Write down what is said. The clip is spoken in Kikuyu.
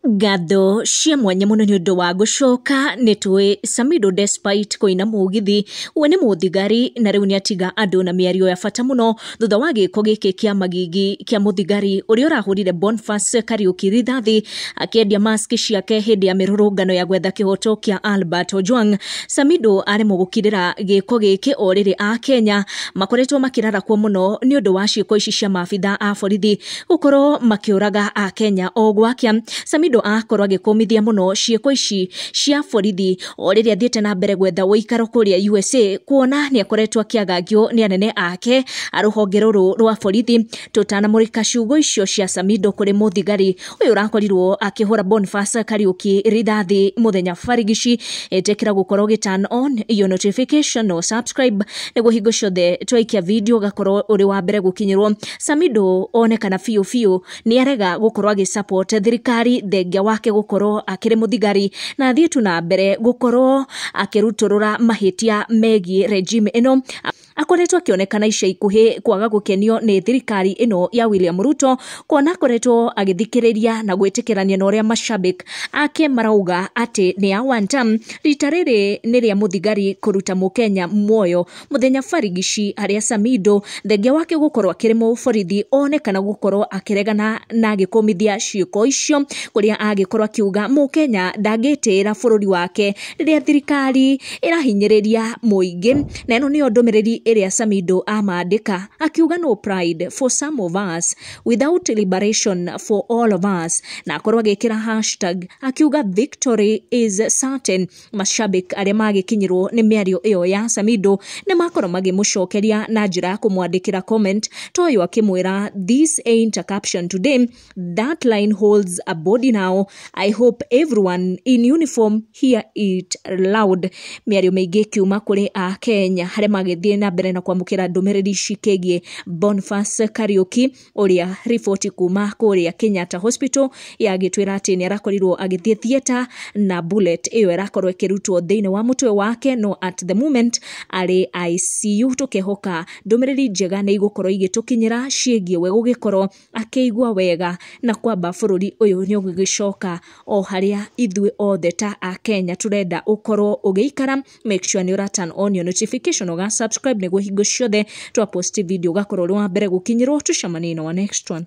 Ngatho cia mwanya muno ni undu wa gucoka ni tui Samidoh despite kuina mugithi we ni muthigari na riu ni atiga andu na miario ya bata muno thutha wa giko giki kia magigi kia muthigari uria urahurire Boniface Kariuki rithathi akiendia mask ciake hindi ya mirurungano ya gwetha kihoto kia Albert Ojwang. Samidoh aremwo gukirira giko giki o riri a Kenya makoretwo makirarakwo muno ni undu wa ciiko ici cia maabitha a borithi gukorwo makiuraga a Kenya o gwakia. Samidoh akorwo agikumithia muno ciiko ici cia borithi o rĩrĩa athiĩte na mbere gwetha ũikaro kũrĩa USA kuona nĩ akoretwo akĩagagio nĩ anene ake a rũhonge rũrũ rwa borithi. Tũtanamũrĩka ciugo icio cia Samidoh kũrĩ mũthigari ũyũ ũrakorirwo akĩhũra Boniface Kariuki rithathi mũthenya barigici, ĩtĩkĩra gũkorwo ũgĩ turn on your notification no subscribe nĩguo hingo ciothe twaikia video ũgakorwo ũrĩ wa mbere gũkinyĩrwo. Samidoh onekana biũ biũ nĩ arega gũkorwo agĩ support thirikari thengia wake gukorwo akiri muthigari na athie tu na mbere gukorwo akirutũrũra mahĩtia megiĩ regime ĩno. Akoretwo akĩonekana ica ikuhĩ kwaga gũkenio nĩ thirikari ĩno ya William Ruto kuona akoretwo agĩthikĩrĩria na gwĩtĩkĩrania na ũrĩa mashabik ake marauga atĩ nĩ a one term. Rita rĩrĩ nĩ rĩa mũthigari kũruta mũkenya muoyo mũthenya barigici harĩa Samidoh thengia wake gũkorwo akĩrĩ mũborithi onekana gũkorwo akĩregana na agĩkũmithia ciĩko icio kũrĩa agĩkorwo akiuga mũkenya ndangĩtĩĩra bũrũri wake rĩrĩa thirikari ĩrahinyĩrĩria mũingĩ. Na ĩno nĩyo ndũmĩrĩri ĩrĩa Samidoh amandĩka akiuga no pride for some of us without liberation for all of us, na akorwo agĩkĩra hashtag akiuga victory is certain. Mashabik arĩa magĩkinyĩrwo nĩ mĩario ĩyo ya Samidoh nĩ makorwo magĩmũcokeria na njĩra ya kũmwandĩkĩra comment ta ũyũ akĩmwĩra this ain't a caption today, that line holds a body now, I hope everyone in uniform hear it loud. Mĩario mĩingĩ ĩkiuma kũrĩ a Kenya harĩa magĩthiĩ na mbere na kwamũkĩra ndũmĩrĩri cikĩgiĩ Boniface Kariuki ũrĩa riboti kuma kũrĩa Kenyatta Hospital yagĩtwĩra atĩ nĩ arakorirwo agĩthiĩ theatre na bullet ĩyo ĩrakorwo ĩkĩrutwo thĩinĩ wa mũtwe wake, no at the moment arĩ ICU. Tũkehoka ndũmĩrĩri njega nĩ igũkorwo igĩtũkinyĩra ciĩgiĩ we gũgĩkorwo akĩigua wega na kwamba bũrũri ũyũ nĩ ũgĩgĩcoka o harĩa ithuĩ othe ta a Kenya tũrenda ũkorwo ũgĩikara. Make sure nĩ ũra turn on your notification ũga subscribe nĩguo hingo ciothe twa post video ũgakorwo ũrĩ wa mbere gũkinyĩrwo. Tũcemanie na wa next one.